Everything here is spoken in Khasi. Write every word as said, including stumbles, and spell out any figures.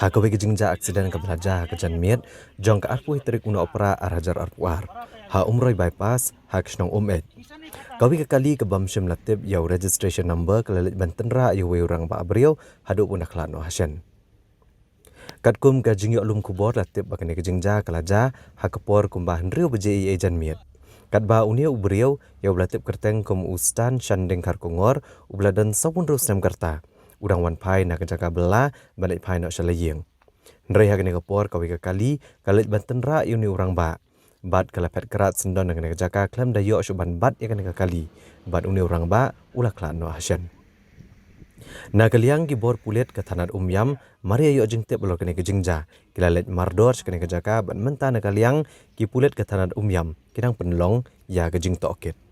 Ha kawei ka jingjia aksiden kaba la jia ha ka janmiet jong ka arphew tarik u Nohprah ar hajar arphew ar ha Umroi Bypass ha ka shnong Umeit, kawei ka kali ka bym shym la tip ïa u registration number ka la leit ban tynrah ïa uwei u rangbah briew haduh ba un da khlad noh hashen. Katkum ka jingïoh lum khubor la tip ba kane ka jingjia ka la jia ha ka por kumba hynriew baje eiei janmiet. Katba une u briew ïa uba la tip kyrteng kum u Stan Shanding Kharkongor, uba la don sawphew hynriew snem ka rta, u dang wan phai na ka jaka bylla ban leit phai noh sha la ïing. Hynrei ha kane ka por kawei ka kali ka leit ban tynrah ïa une u rangbah bad ka la phet krad syndon na kane ka jaka khlem da ïoh shuh ban bat ïa kane ka kali, bad une u rangbah u la khlad noh hashen. Na ka liang ki bor pulit ka thanat Umiam, mar ïa ïoh jingtip halor kane ka jingjia, ki la leit mardor sha kane ka jaka bad mynta na ka liang ki pulit ka thanat Umiam ki dang pynlong ïa ka jingtohkit.